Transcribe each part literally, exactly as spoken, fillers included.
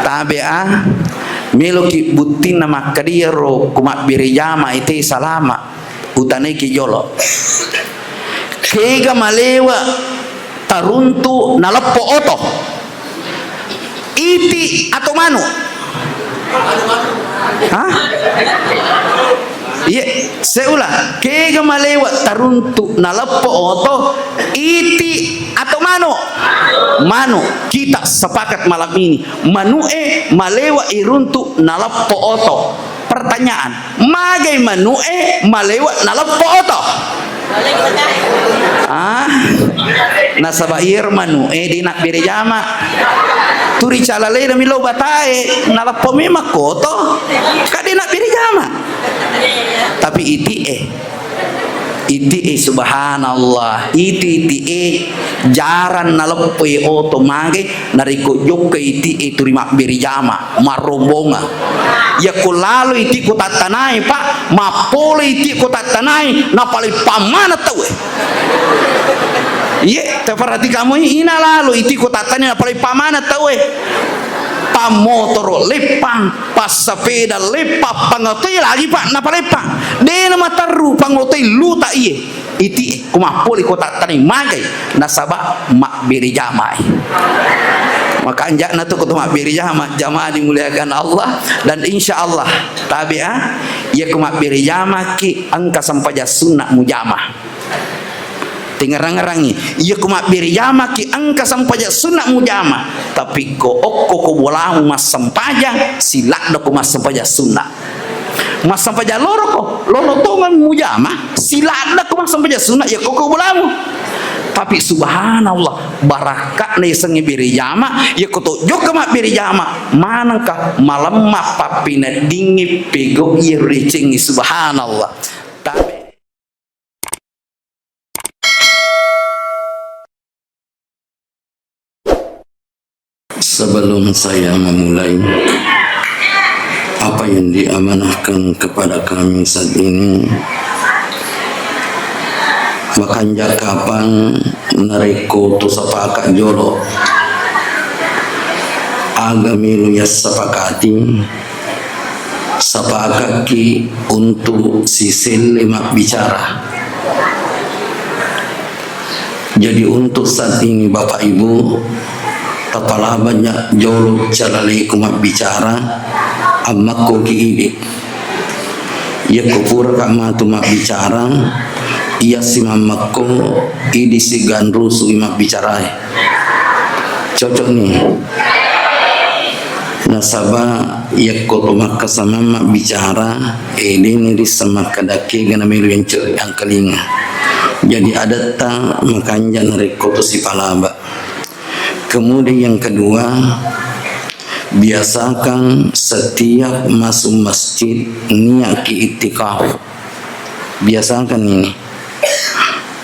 Tabe a, meloki buttinna makkeda iyaro ku mabbere jama ite salama, utanaiki jolo. Kega malewa taruntu naleppo oto? Iti atau manu? Hah? Iya, saya ulang. Kega malewa taruntu naleppo oto, iti atau manu? Manu. Kita sepakat malam ini, manu'e malewa iruntu naleppo oto. Pertanyaan, magai manu'e malewa naleppo oto? Ah, nasaba iyaro manu'e de nabbere jama. Turi calalena milo batae, naleppo memang koto, ka de nabbere jama. Tapi iti'e, iti'e, subhanallah, iti-iti'e jarang naleppoi oto magai, narekko jokka iti'e turi mabbere jama, marrombonga. Yakko lalo iti ko tattanai, Pak, mappole iti ko tattanai, napaleppang maneng tauwe. Iye, taperhatikan moi, ina lalo iti ko tattanai, napaleppang maneng tauwe. Pammotoro leppang, passapeda leppang, pangotoi lagi, Pak, napaleppang. De namaterru pangotoi luta iye. Iti ko mappole ko tattanai magai, nasaba mabbere jamai. Maka anja'na tu ko to mabbere jama, jamaah dimuliakan Allah, dan insya Allah, tabe a, iya ko mabbere jamaki engka sempajang sunna mujama. Tengngerangngi, iya ko mabbere jamaki engka sempajang sunna mujama, tapi ko okko ko bolamu massempajang, siladda ko massempajang sunna. Massempajang loroko, loro tongeng mujama, siladda ko massempajang sunna iya ko ko bolamu. Tapi subhanallah, barakka'na yasengnge bere jama, iya ko to jokka mabbere jama, manengka malemma pappineddingngi pegau iya ricengngi, subhanallah. Tapi Sebelum saya memulai apa yang diamanahkan kepada kami saat ini, makanja kapang narekko to sepakat jolo aga melo yassepakati, sapakakki untuk siselle mabbicara. Jadi untuk saat ini, Bapak Ibu, tapalabanya jolo calaleku mabbicara, ammakko ki idi. Yakko puraka matu mabbicara, iya simammakko idi siganrusu mabbicarae. Cocok ni. Nasaba yakko to makkasamang mabbicara, eh, deni risseng makkeda kega namelo yang ceri angkalinga. Jadi adatta makanja narekko to sipalaba. Kemudian yang kedua, biasakan setiap masuk masjid niat ki iktikaf. Biasakan ini.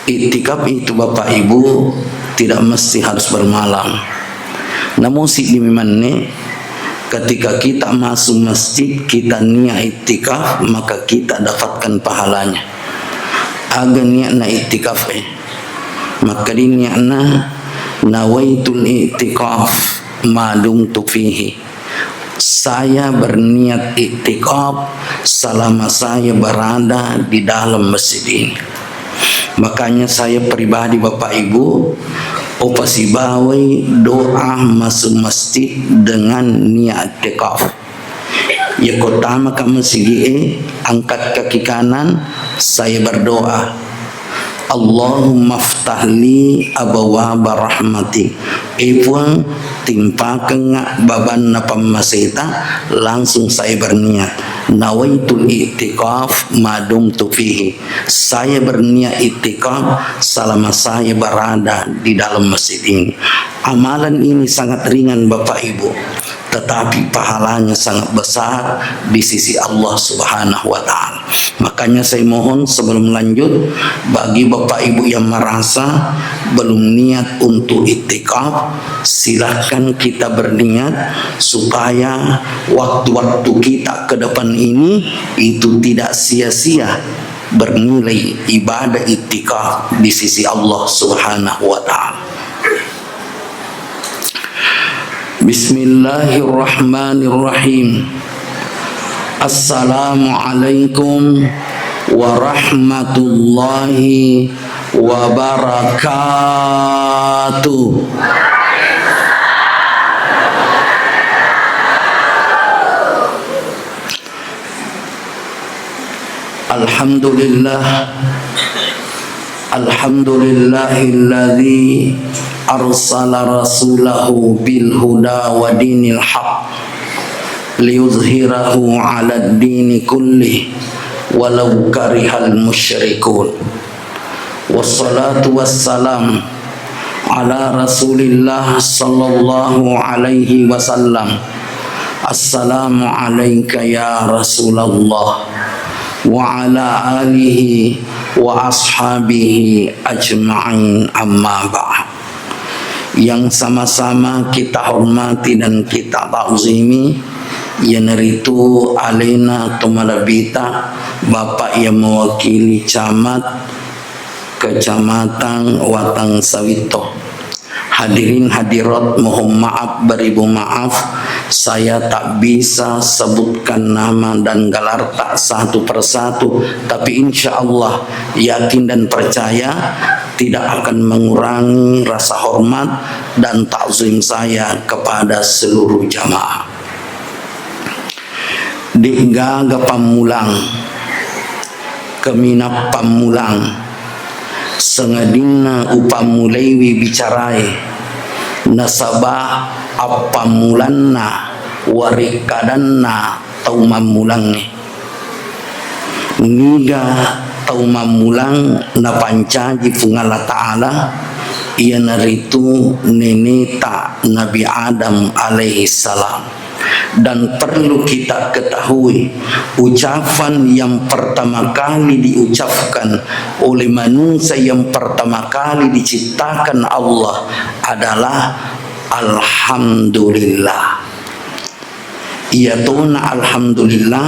Iktikaf itu, Bapak Ibu, tidak mesti harus bermalam. Namun siddi memang ni, ketika kita masuk masjid, kita niat iktikaf, maka kita dapatkan pahalanya. Aga niatna iktikaf, eh. Maka di niatna, nawaitul iktikaf madum tu fihi. Saya berniat iktikaf selama saya berada di dalam masjid ini. Makanya saya pribadi, Bapak Ibu, upasibawai doa masuk masjid dengan niat iktikaf. Yakko tamaka masigi e, angkat kaki kanan, saya berdoa. Allahumma ftah li abwaba rahmati. E Puang, timpakengnga babanna pammaseta, langsung saya berniat. Nawaitul i'tikaf madum tu fihi. Saya berniat iktikaf selama saya berada di dalam masjid ini. Amalan ini sangat ringan, Bapak Ibu. Tetapi pahalanya sangat besar di sisi Allah Subhanahu wa Ta'ala. Makanya saya mohon sebelum lanjut, bagi Bapak Ibu yang merasa belum niat untuk iktikaf, silahkan kita berniat supaya waktu-waktu kita ke depan ini itu tidak sia-sia, bernilai ibadah iktikaf di sisi Allah Subhanahu wa Ta'ala. Bismillahirrahmanirrahim. Assalamualaikum warahmatullahi wabarakatuh. Alhamdulillah. Alhamdulillahilladzi arsala rasulahu bil huda wa dinil haq liyuzhirahu 'alad dini kullih walau karihal musyrikun. Wassalatu wassalam ala Rasulillah sallallahu alaihi wasallam. Assalamu alaika ya Rasulullah wa ala alihi wa ashabihi ajma'in, amma ba'd. Yang sama-sama kita hormati dan kita ta'zimi, iyanaritu alena tomalebbita, Bapak yang mewakili camat Kecamatan Watang Sawitto. Hadirin hadirat, mohon maaf beribu maaf, saya tak bisa sebutkan nama dan gelar tak satu persatu, tapi insya Allah, yakin dan percaya, tidak akan mengurangi rasa hormat dan takzim saya kepada seluruh jamaah. De'gaga pammulang, kaminang pammulang, sangadinna upammulaiwi bicarae, nasaba appammulanna warekkadanna tau mammulangnge. Niga tau mammulang napancaji Puang Allah Ta'ala, iyanaritu neneta Nabi Adam alaihi salam. Dan perlu kita ketahui, ucapan yang pertama kali diucapkan oleh manusia yang pertama kali diciptakan Allah adalah Alhamdulillah. Iyatona alhamdulillah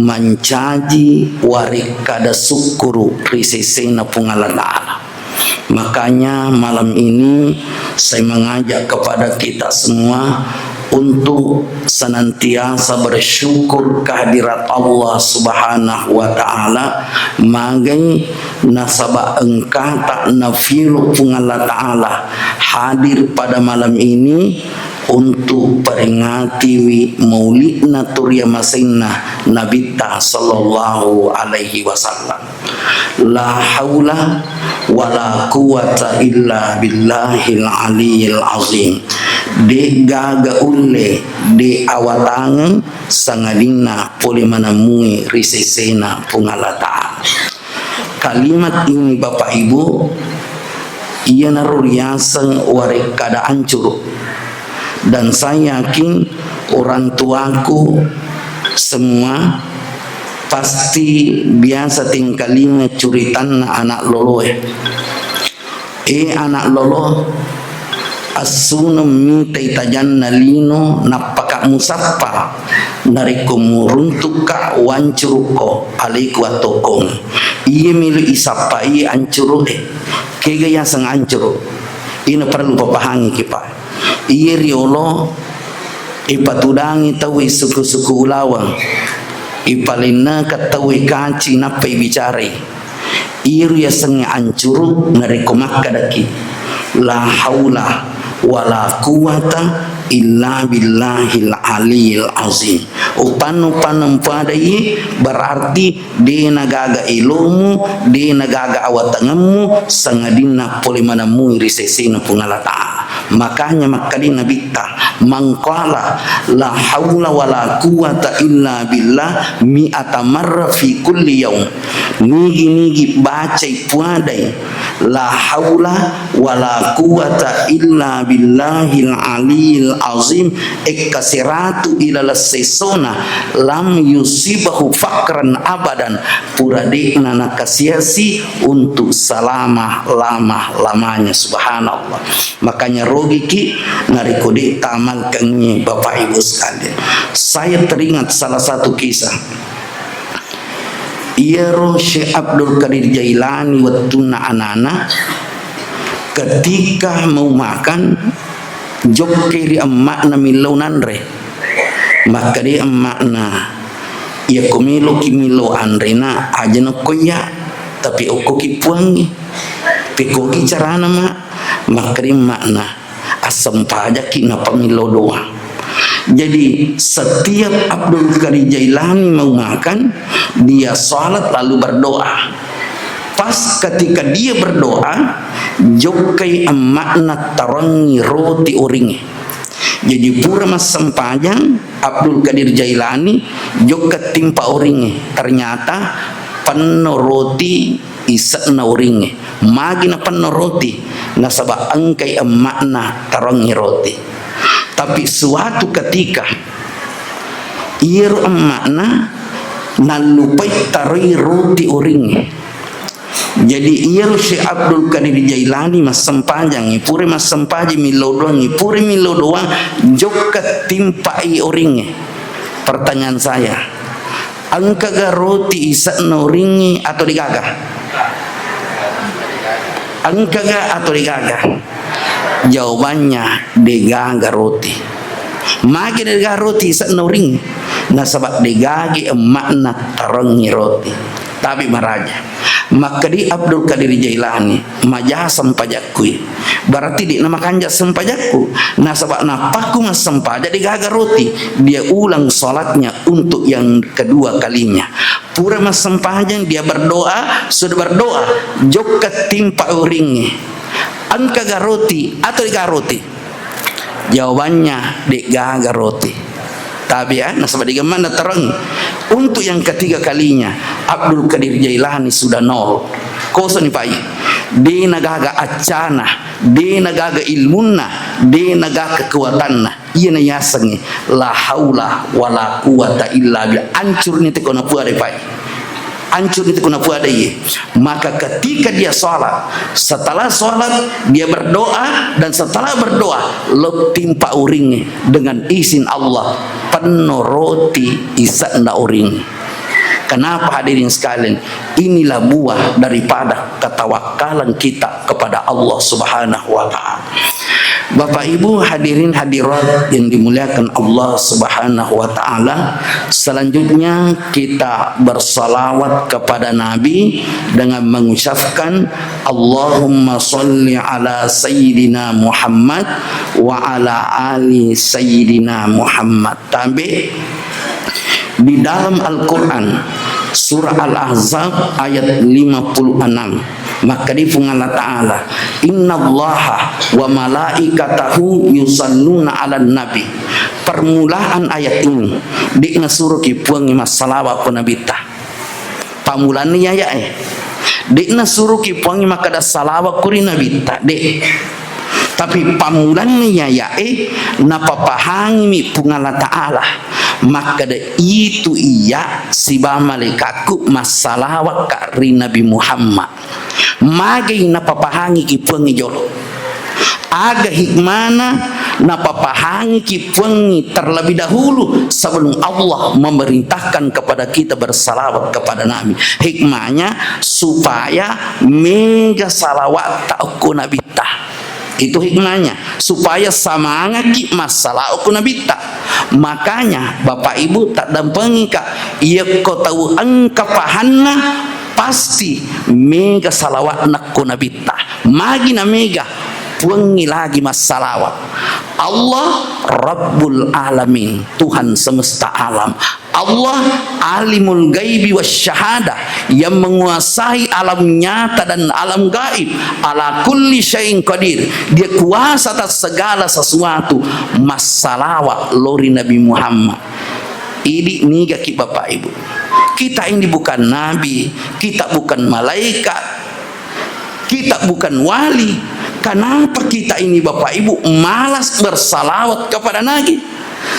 mancaji warekkada sukkuru ri sesena Puang Allah Ta'ala. Makanya malam ini saya mengajak kepada kita semua untuk senantiasa bersyukur kehadirat Allah Subhanahu wa Ta'ala, magai nasaba engkata nafilu Puang Allah Ta'ala hadir pada malam ini untuk peringatiwi maulidna turiamasenna Nabitta sallallahu alaihi wasallam. La haula wala quwwata illa billahil aliyil azim. De gaga ulle, de awatangeng sangadinna pole manemmui ri sesena Puang Allah Ta'ala. Kalimat ini, Bapak Ibu, iyanaro riaseng warekkada ancuru. Dan saya yakin orang tuaku semua pasti biasa tengkalinga curitanna anak loloe. Eh, anak lolo, assuneng mitai tajanna lino, nappaka musappa. Narekko muruntukka, wancurukko, aleku attokkong. Iye melo isappai ancuruk e. Kega yaseng ancuruk? Ina perlu papahangiki, Pak. Iye riolo ipatudangi tauwe suku-suku ulaweng, ipalenneka tauwe kaci nappa ibicarai. Iru yasengnge ancuru narekko makkadaki, "La haula wala quwwata illa billahil aliyil azim." Upannu-pannu mpadai berarti de nagaga elomu, de nagaga awatangemmu, sangadinna pole manemmui ri sesena Puang Allah Ta'ala. Makanya makkali Nabitta, "Man qala la haula wala quwwata illa billah mi'ata marra fi kulli yaum." Nigi-nigi bacai puadai, "La haula wala quwwata illa billahil aliyil azim," ekka seratu ilaleng sessona, "lam yusibahu fakran abadan," pura de'na nakasiasi untuk selama-lama-lamanya. Subhanallah. Makanya rogiki narekko de taamalkengngi, Bapak Ibu sekalian. Saya teringat salah satu kisah. Iyaro Syekh Abdul Qadir Jailani wettunna anana, ketika mau makan, Jokkai ri emma'na millau nanre. Makkeda emma'na, "Iyako meloki millau anre, Nak, aja nokko iya, tapi okkoki puangnge." "Pekogi carana, Mak?" Makkeda emma'na, "Assempajakki nappa millau doang." Jadi, setiap Abdul Qadir Jailani mau makan, dia salat lalu berdoa. Pas ketika dia berdoa, jokkai emma'na tarongi roti oringnge. Jadi, pura massempajang Abdul Qadir Jailani, jokka timpa oringnge. Ternyata penno roti ise'na oringnge. Magi napenno roti? Nasaba engkai emma'na tarongi roti. Tapi suatu ketika, iyaro emma'na nallupai taroi roti oringnge. Jadi, iyaro Syekh Abdul Qadir Jailani massempajang, pura massempajang millau doang, pura millau doang, jokka timpai oringnge. Pertanyaan saya, engkaga roti ise'na oringnge atau degaga? Engkaga atau degaga? Jawabannya, degaga roti. Magi degaga roti ise'na oringnge? Nasaba degagi emma'na tarongi roti. Tapi maraja. Makkedi Abdul Qadir Jailani, "Maja sempajakkui. Berarti de'na makanja sempajakku. Nasaba nappakku massempajang degaga roti." Dia ulang salatnya untuk yang kedua kalinya. Pura massempajang, dia berdoa, sudah berdoa, jokka timpa oringnge. Engkaga roti atau degaga roti? Jawabannya, degaga roti. Tapi ya, nasaba degaga emma'na tarongi. Untuk yang ketiga kalinya, Abdul Qadir Jailani sudah nol. Kosoni pai. De'na gaga accana, de'na gaga ilmunna, de'na gaga kekuatanna. Iyana yasengnge la haula wala quwata illa billah. Ancurni teko napuadai pai. Ancurni teko napuadai. Maka ketika dia sholat, setelah sholat dia berdoa, dan setelah berdoa, lo timpa oringnge dengan izin Allah, penno roti ise'na oringnge. Kenapa, hadirin sekalian? Inilah buah daripada ketawakkalan kita kepada Allah Subhanahu wa Ta'ala. Bapak Ibu hadirin hadirat yang dimuliakan Allah Subhanahu wa Ta'ala, selanjutnya kita bersalawat kepada Nabi dengan mengucapkan, "Allahumma salli ala Sayyidina Muhammad wa ala ali Sayyidina Muhammad." Tabe, di dalam Al-Quran, surah Al-Ahzab ayat lima puluh enam, makkeda Puang Allah Ta'ala, "Innallaha wa malaikatahu yusalluna 'alan nabi." Permulaan ayat ini, de'na suruki Puangnge massalawa ko Nabitta. Pammulanna aya'e. De'na suruki Puangnge makkeda salawa ko ri Nabitta, de'. Tapi pammulanna aya'e, napapahangimi Puang Allah Ta'ala makkeda, "Itu iya sibawa malaikatku massalawakka ri Nabi Muhammad." Magai napapahangiki Puangnge jolo? Aga hikmana napapahangiki Puangnge terlebih dahulu sebelum Allah memerintahkan kepada kita bersalawat kepada Nabi? Hikmahnya supaya mega salawatta okko Nabitta. Itu hikmahnya, supaya samangaki massalawa okko Nabitta. Makanya, Bapak Ibu, taddampengika, iyakko tau engka pahanna, pasti mega salawatna ko Nabitta. Magi na mega, Puangnge lagi massalawa. Allah Rabbul Alamin, Tuhan semesta alam. Allah Alimul Ghaibi Wasyahadah, yang menguasai alam nyata dan alam gaib. Ala kulli syai'in qadir, Dia kuasa atas segala sesuatu. Massalawa lao ri Nabi Muhammad. Idi nigaki Bapak Ibu. Kita ini bukan nabi, kita bukan malaikat, kita bukan wali. Kenapa kita ini Bapak Ibu malas bersalawat kepada Nabi?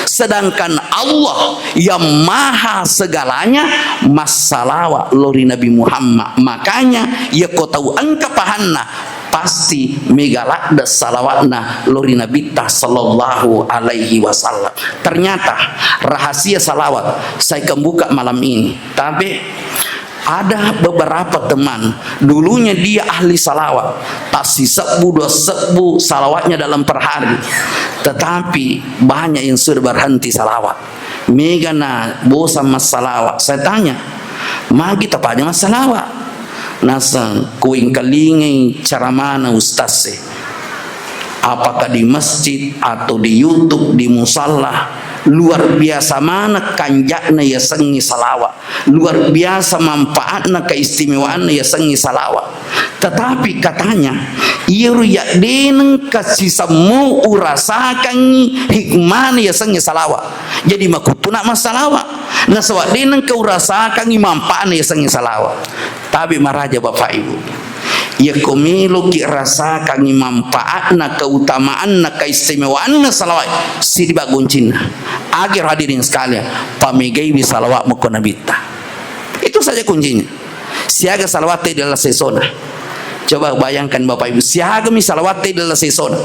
Sedangkan Allah yang maha segalanya massalawa lao ri Nabi Muhammad. Makanya, iyako tau engka pahanna, pasti mega ladde salawatna lao ri Nabitta sallallahu alaihi wasallam. Ternyata rahasia salawat saya akan buka malam ini. Tabe, Ada beberapa teman, dulunya dia ahli salawat, tasisebbu, dua sebbu salawatnya dalam per hari. Tetapi banyak yang sudah berhenti salawat. Mega na bosan massalawat. Saya tanya, "Magi tapaja massalawat?" Naseng, "Kuingkalingai ceramana ustaz e. Apakah di masjid atau di YouTube, di musalla, luar biasa mana kanjakna yasengnge salawat. Luar biasa manfaatna, keistimewaanna yasengnge salawat." Tetapi katanya, "Iyaro ya deneng kasisemmu urasakangngi hikmana yasengnge salawat. Jadi makuttuna massalawat. Nasaba deneng ka urasakangngi manfaatna yasengnge salawat." Tabe maraja Bapak Ibu. Iyako meloki rasakangngi manfaatna, keutamaanna, keistimewaanna salawat, sidiba goncinna. Agar hadirin sekalian, pamegaiwi salawatmu ko nabitta. Itu saja kuncinya. Siaga salawatta di dalam sesona. Coba bayangkan Bapak Ibu, siagami salawatta di dalam sesona.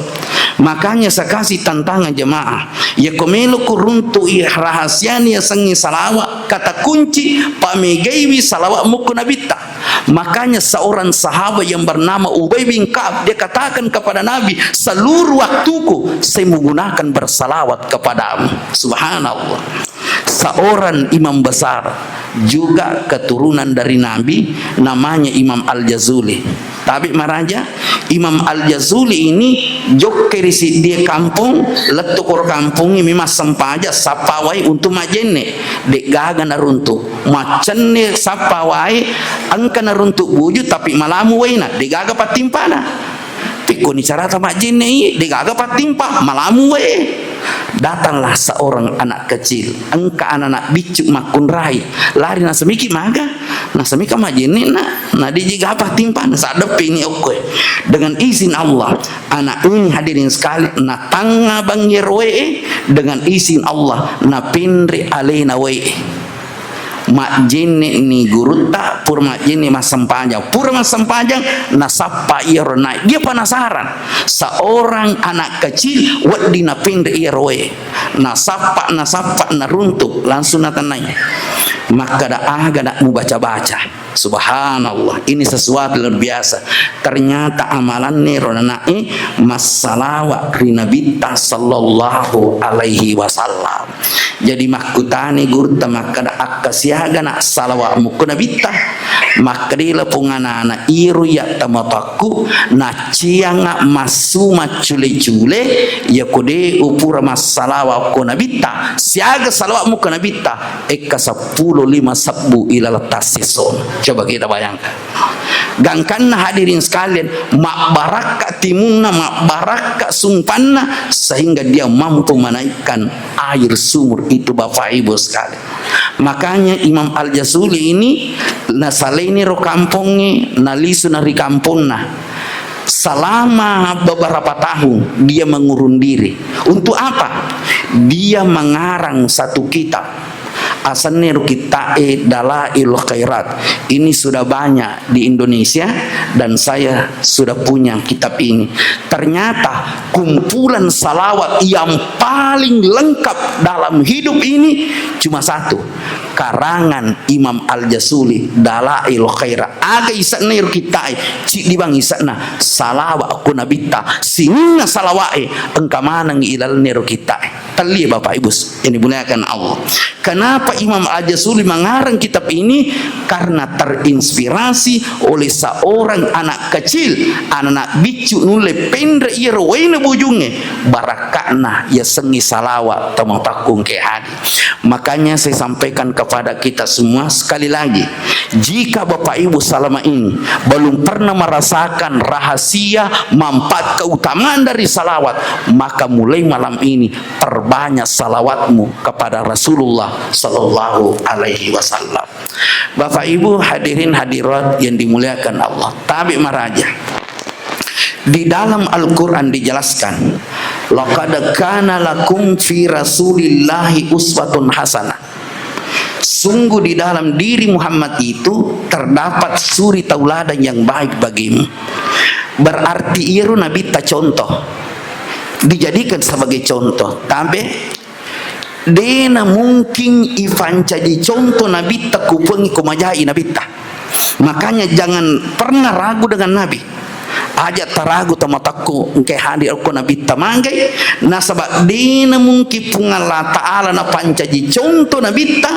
Makanya saya kasih tantangan jemaah. Iyako meloki runtu'i rahasiana yasengnge salawat, kata kunci, pamegaiwi salawatmu ko nabitta. Makanya seorang sahabat yang bernama Ubay bin Ka'ab, dia katakan kepada Nabi, "Seluruh waktuku saya menggunakan bersalawat kepadamu." Subhanallah. Seorang imam besar, juga keturunan dari Nabi, namanya Imam Al-Jazuli. Tabe maraja, Imam Al-Jazuli ini jokka ri siddi kampong, lettu koro kampongnge memang sempaja, sappa wae untuk majenne, de'gaga naruntu. Maccenne sappa wae, engka naruntu buju, tapi malamu waena, de'gaga pattimpana. Pekkoni carata majjenne i, de'gaga pattimpa, malamu wae. Datanglah seorang anak kecil, engka anak-anak biccu makkunrai, lari nasemiki maga, nasemika majjenne na, na de'ji gaga pattimpa, na saddeppeni okkoe. Dengan izin Allah, anak ini hadirin sekali, natangnga bangngi ero wae, dengan izin Allah, napenre alena wae. Majjenne'ni gurutta, pura majjenne massempajang. Pura massempajang, nasappa iyaro naik. Dia penasaran. Seorang anak kecil, wedding napenre iyaro wae. Nasappa, nasappa, naruntuk, langsung natennai. Makkada, "Aga nak mubaca-baca?" Subhanallah, ini sesuatu luar biasa. Ternyata amalanna ero nanae massalawa ri Nabitta sallallahu alaihi wasallam. Jadi makkutani gurutta makkada, "Akkasiaga nak salawatmu ko Nabitta?" Makkeda, "Lapong anana, iro iya tamatakku nacianga massu maccule-cule, yako de upura massalawa ko Nabitta, siaga salawatmu ko Nabitta, ekka seppulo lima sebbu ilaleng tassesona." Coba kita bayangkan. Gangkanna hadirin sekalian, mabbarakka timunna, mabbarakka sumpanna, sehingga dia mampu menaikkan air sumur itu, Bapak Ibu sekalian. Makanya Imam Al-Jazuli ini nasalaini ro kampongnge, nalisuna ri kamponna. Selama beberapa tahun dia mengurung diri. Untuk apa? Dia mengarang satu kitab. Asenna ro kitta'e Dalail Khairat. Ini sudah banyak di Indonesia dan saya sudah punya kitab ini. Ternyata kumpulan salawat yang paling lengkap dalam hidup ini cuma satu. Karangan Imam Al-Jazuli, Dalail Khairat. Aga ise'na ero kitta'e? Ciddi bang ise'na, salawat ko Nabitta. Sininna salawa'e engka maneng ilalenna ero kitta'e. Telli, Bapak Ibu yang dimuliakan Allah. Kenapa Imam Al-Jazuli mengarang kitab ini? Karena terinspirasi oleh seorang anak kecil, anak biccu nulle penre iyaro waena bujungnge, barakka'na yasengnge salawat tamatakku engkae hadir. Makanya saya sampaikan kepada kita semua sekali lagi, jika Bapak Ibu selama ini belum pernah merasakan rahasia manfaat keutamaan dari salawat, maka mulai malam ini perbanyak salawatmu kepada Rasulullah sallallahu alaihi wasallam. Bapak Ibu hadirin hadirat yang dimuliakan Allah, tabe maraja. Di dalam Al-Quran dijelaskan, "Laqad kana lakum fi Rasulillahi uswatun hasanah." Sungguh di dalam diri Muhammad itu terdapat suri tauladan yang baik bagimu. Berarti iyaro Nabitta contoh. Dijadikan sebagai contoh. Tabe, dena mungkin ifancaji contoh Nabitta kupengi kumajai Nabitta. Makanya jangan pernah ragu dengan Nabi. Aja taragu tamatakku engke hadir ko Nabitta magai, nasaba dena mungkin Puang Allah Ta'ala napancaji contoh Nabitta,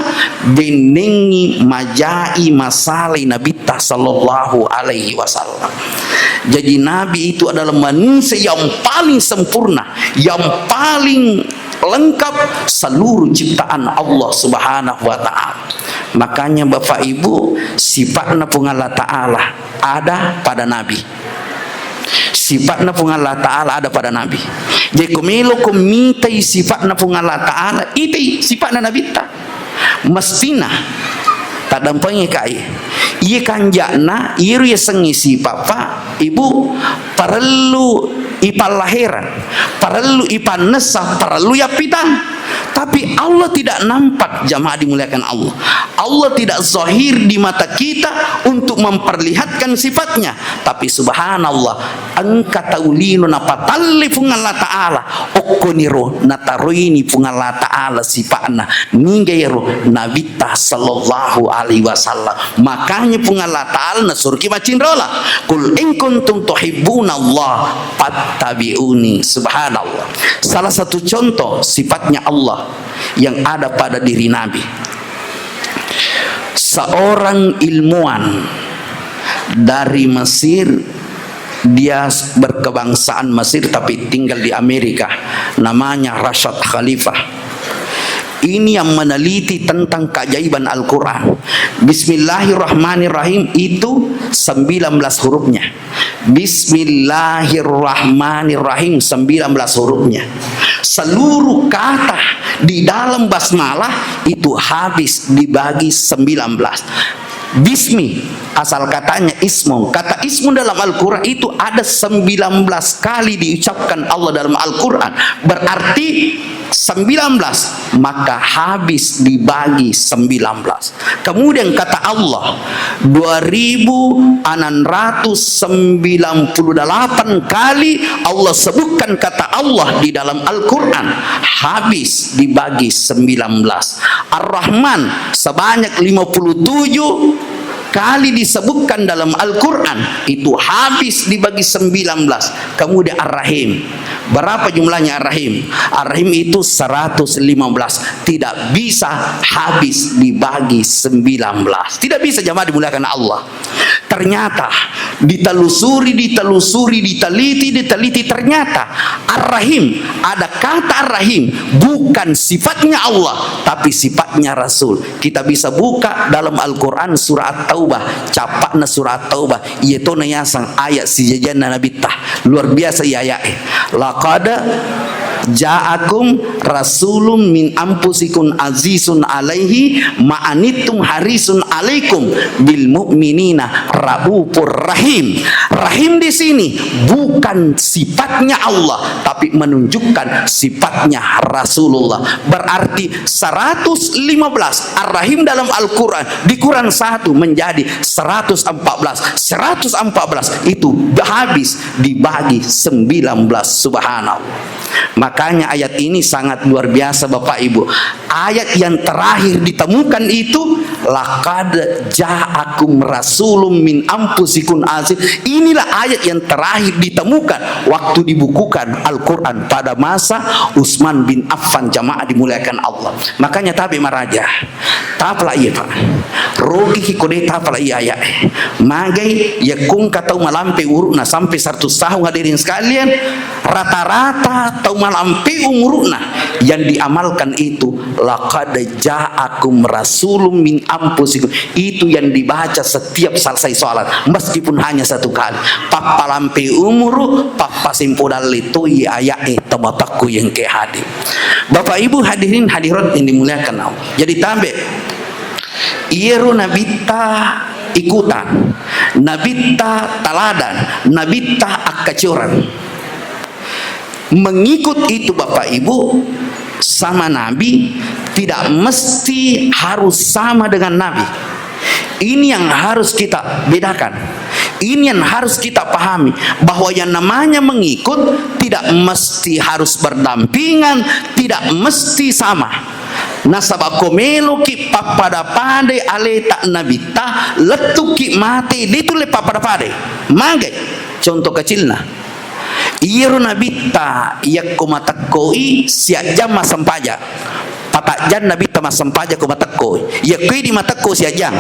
bennengi majai masalai Nabitta sallallahu alaihi wasallam. Jadi Nabi itu adalah manusia yang paling sempurna, yang paling lengkap seluruh ciptaan Allah Subhanahu wa Ta'ala. Makanya Bapak Ibu, sifatna Puang Allah Ta'ala ada pada Nabi. Sifatna Puang Allah Ta'ala ada pada Nabi. Jadi ko melo ko mitai sifatna Puang Allah Ta'ala, itai sifatna Nabitta. Mestina taddampengi kai. Iye kanja'na, iyero yasengnge sipat, Pak, Ibu, parellu ipallaherang, parellu ipannessa, parellu yappitang. Tapi Allah tidak nampak, jamaah dimuliakan Allah. Allah tidak zahir di mata kita untuk memperlihatkan sifatnya. Tapi subhanallah, engka tau lino napatalle Puang Allah Ta'ala, okkoniro nataroini Puang Allah Ta'ala sifatna. Niga ero? Nabitta sallallahu alaihi wasallam. Makanya Puang Allah Ta'ala nasuruki maccinrola. "Qul in kuntum tuhibbunallah fattabi'uni." Subhanallah. Salah satu contoh sifatnya Allah yang ada pada diri Nabi. Seorang ilmuwan dari Mesir, dia berkebangsaan Mesir tapi tinggal di Amerika, namanya Rashad Khalifah. Ini yang meneliti tentang keajaiban Al-Quran. Bismillahirrahmanirrahim itu sembilan belas hurufnya. Bismillahirrahmanirrahim, sembilan belas hurufnya. Seluruh kata di dalam basmalah itu habis dibagi sembilan belas. Bismi, asal katanya ismun. Kata ismun dalam Al-Quran itu ada sembilan belas kali diucapkan Allah dalam Al-Quran. Berarti sembilan belas, maka habis dibagi sembilan belas. Kemudian kata Allah, dua ribu enam ratus sembilan puluh delapan kali Allah sebutkan kata Allah di dalam Al-Quran, habis dibagi sembilan belas. Ar-Rahman sebanyak lima puluh tujuh kali disebutkan dalam Al-Quran, itu habis dibagi sembilan belas. Kemudian Ar-Rahim. Berapa jumlahnya Ar-Rahim? Ar-Rahim itu seratus lima belas. Tidak bisa habis dibagi sembilan belas. Tidak bisa, jamaah dimuliakan Allah. Ternyata ditelusuri, ditelusuri, diteliti, diteliti, ternyata Ar-Rahim, ada kata Ar-Rahim bukan sifatnya Allah, tapi sifatnya Rasul. Kita bisa buka dalam Al-Quran surah At-Taubah, capakna surah At-Taubah, iya tona yaseng ayat sijajianna Nabitta. Luar biasa iya ayat e. "Laqad ja'akum rasulun min anfusikum azizun alaihi ma'anittum harisun alaikum bil mu'minina raufur rahim." Rahim di sini bukan sifatnya Allah, tapi menunjukkan sifatnya Rasulullah. Berarti seratus lima belas Ar-Rahim dalam Al-Quran, di Quran satu menjadi seratus empat belas. Seratus empat belas itu habis dibagi sembilan belas. Subhanallah. Makanya ayat ini sangat luar biasa, Bapak Ibu. Ayat yang terakhir ditemukan itu, "Laqad ja'akum rasulun min anfusikum aziz." Inilah ayat yang terakhir ditemukan waktu dibukukan Al-Quran pada masa Utsman bin Affan, jamaah dimuliakan Allah. Makanya tabe maraja. Tapala iya, Pak. Rogiki ko de tapala iya ayat e. Magai yakko engka tau malampe uru'na sampai seratus tahun, hadirin sekalian, rata-rata tau malampe umuru'na yang diamalkan itu, "Laqad ja'akum rasulun min anfusikum." Itu yang dibaca setiap selesai sholat, meskipun hanya satu kali. Pappalampe umuru, pappasempo dalle toi ayat e, tamatakku yang ke hadir. Bapak Ibu hadirin hadirat yang dimuliakan Allah. Jadi tabe, iyero Nabitta ikutan, Nabitta taladan, Nabitta akkacorang. Mengikut itu, Bapak Ibu, sama Nabi tidak mesti harus sama dengan Nabi. Ini yang harus kita bedakan. Ini yang harus kita pahami, bahwa yang namanya mengikut tidak mesti harus berdampingan, tidak mesti sama. Nasaba ko meloki pappada-padai aleta Nabitta, lettuki mate, de tulle pappada-padai. Magai? Contoh kecilna. Iyaro Nabitta yakko matekkoi siajjang massempajang. Patajjang Nabitta massempajang ko matekkoi. Yakko idi matekko siajjang.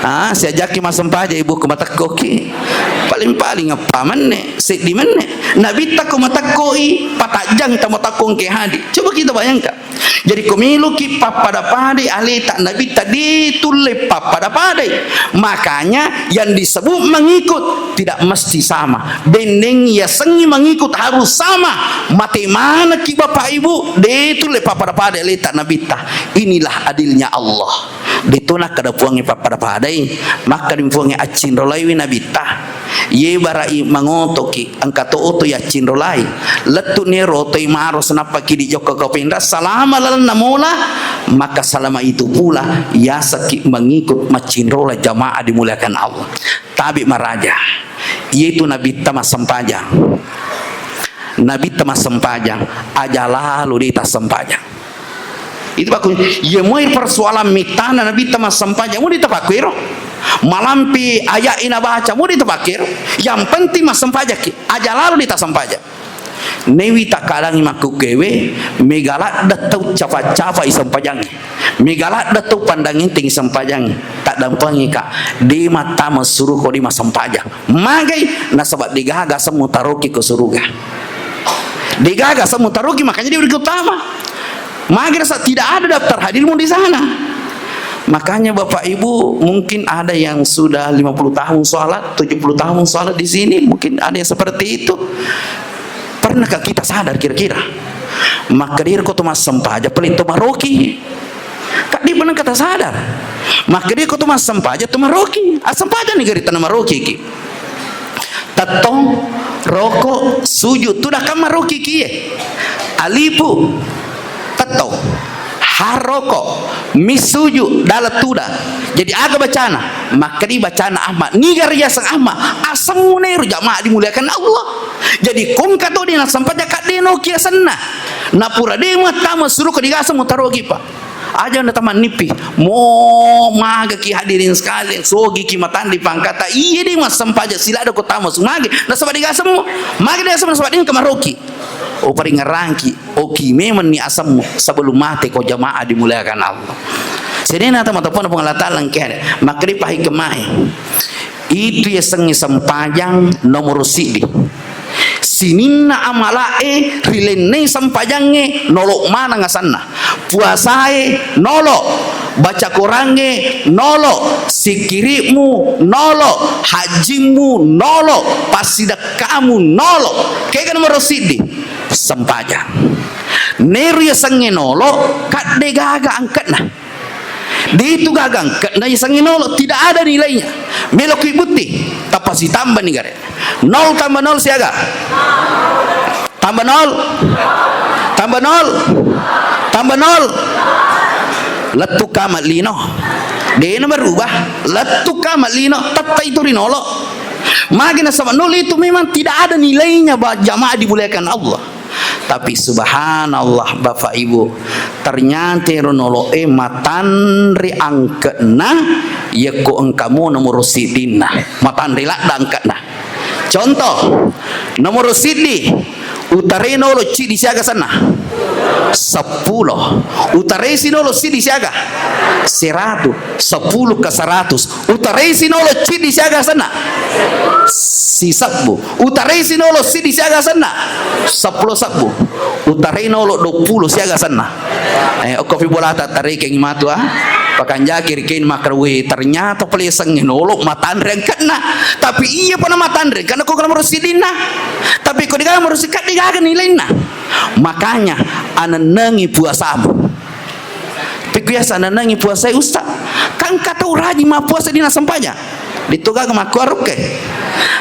Ah, siajjakki massempajang ibu ko matekkoki. Paling-paling eppa menne, seddi menne. Nabitta ko matekkoi, patajjang tamatekko engke hadi. Coba kita bayangkan. Jadi, ko meloki pappada-padai aleta Nabitta, de tulle pappada-padai. Makanya, yang disebut mengikut tidak mesti sama. Benneng yasengngi mengikut harus sama. Mate manekki Bapak Ibu, de tulle pappada-padai aleta Nabitta. Inilah adilnya Allah. De to nakkeda Puangnge pappada-padai, makkeda Puangnge accinrolaiwi Nabitta. Ye bara'i mangotoki, engka to oto yaccinrolai. Lettu nero otoi maro senappa kidi jokka ko penra, salama lalenna mola, maka salama itu pula yasaki mengikut maccinrola jamaah dimuliakan Allah. Tabi maraja. Yaitu Nabitta massempajang. Nabitta massempajang, aja lalo de tassempajang. Itu pakku, iya moi persoalan mittana Nabitta massempajang, mudi tapakkuero. Malampi ayat ina baca, mudi tapakkuero. Yang penting massempajakki, aja lalo de tassempajang. Newi takkadangi makkukkewe, mega ladde tau cafa-cafa isempajangi. Mega ladde tau pandang enteng isempajangi. Taddampengika, de mattama suruko de massempajang. Magai, nasaba degaga semmu taroki ko suruga. Degaga semmu taroki, makanya dia berikut utama. Magi rasa tidak ada daftar hadirmu di sana. Makanya Bapak Ibu, mungkin ada yang sudah lima puluh tahun sholat, tujuh puluh tahun sholat di sini, mungkin ada yang seperti itu. Pernahkah kita sadar kira-kira? Makkedai ko to massempajang, paling to maroki. Kaddi pernah kata sadar. Makkedai ko to massempajang, to maroki. Assempajanni gari tana marokiki. Tettong, roko, suju, tudang kamma roki kie. Alipu, tettong. Haroko, missuju, dalam tuda. Jadi aga bacana? Makkedi bacana Ahmad. Niga riaseng Ahmad? Asemmu neru jamaah dimuliakan Allah. Jadi kongka to de nassempajang kadde noki asenna. Napura de muattama suruko digaseng mutarogi pa. Aja na tamannippi. Mo magaki hadirin sekalian, sogiki matanri pangkata. Iya de massempajang silada ko tama sumage. Nasaba digasemmu. Mage digasemmu nasaba de kamaroki. O paringerangki, oki memenni asemmu sebelum mate ko jamaah dimuliakan Allah. Sedena tama tepona Puang Allah Taala engke ada. Makkedi pahi kemai. Itu yasengnge sempajang nomoro siddi. Sininna amalae rilennei sempajangnge nolo maneng asenna. Puasae nolo, baca Korangnge nolo, sikkiri'mu nolo, hajjimmu nolo, passidekkamu nolo. Kega nomoro siddi? Sempajang. Neru yasengnge nolo, kadde gaga angke'na. Ditu gaga angke'na yasengnge nolo, tidak ada nilainya. Melokki bukti, tappa sitambani gare. Nol tambah nol siaga? Tambah nol. Tambah nol. Tambah nol. Lettu kama lino. Dena berubah. Lettu kama lino. Tetta itu ri nolo. Magi nasaba nol itu memang tidak ada nilainya, ba-, jamaah dimuliakan Allah. Tapi subhanallah, Bapak Ibu, ternyata ero nolo'e matanre angke'na, yakko engka mo nomoro siddinna, matanre ladda angke'na. Contoh, nomoro siddi, utarai nolo ciddi siaga senna? Seppulo. Utarai si nolo siddi siaga? Seratu. Sepuluh ke seratus. Utarai si nolo ciddi siaga senna? Sisebbu. Utarai si nolo siddi siaga senna? Seppulo sebbu. Utarai nolo duappulo siaga senna? Eh, okko fi bolata tarekengi matu, ah. Pakanjaki rikeng makkeda, "Weh, ternyata palesengnge nolo matanre angke'na." Tapi iya pa na matanre, karena ko nomoro siddinna. Tapi ko degaga nomoro siddi, degaga nilainna. Makanya, anennengi puasamu. Pikku yasa nanangi puasai, Ustaz. Kan engka tau rajin mappuasa de nassempajang. Ditto gaga makkuarukke.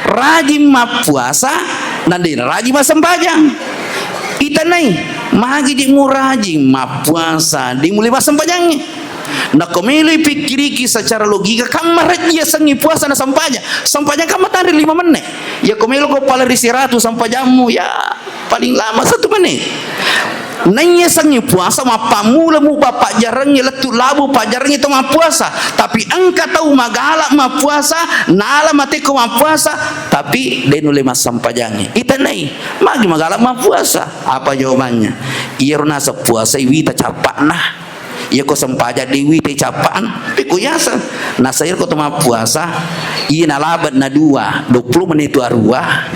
Rajin mappuasa, na de rajin massempajang. Itanai, magi de mu rajin mappuasa, de mulai massempajangnge. Nako meloi pikkiriki secara logika, kan marejji yasengngi puasa na sempajang. Sempajang kan matanre lima menne. Ya ko melo ko pala ri siratu sempajammu, ya paling lama satu menit. Naiyasengngi puasa, mappammula muba pajjarengnge lettu labu pajjarengnge to mappuasa. Tapi engka tau magala mappuasa, nala mateko mappuasa, tapi de nulle massempajangnge. Itanai, magi magala mappuasa? Apa jawabannya? Iyaro naseng puasai wita cappa'na. Iyako sempajang de wita cappa'na. Pekko yaseng. Naseng iyaro ko to mappuasa, iya nalabeng na dua, dua puluh menit tu arua.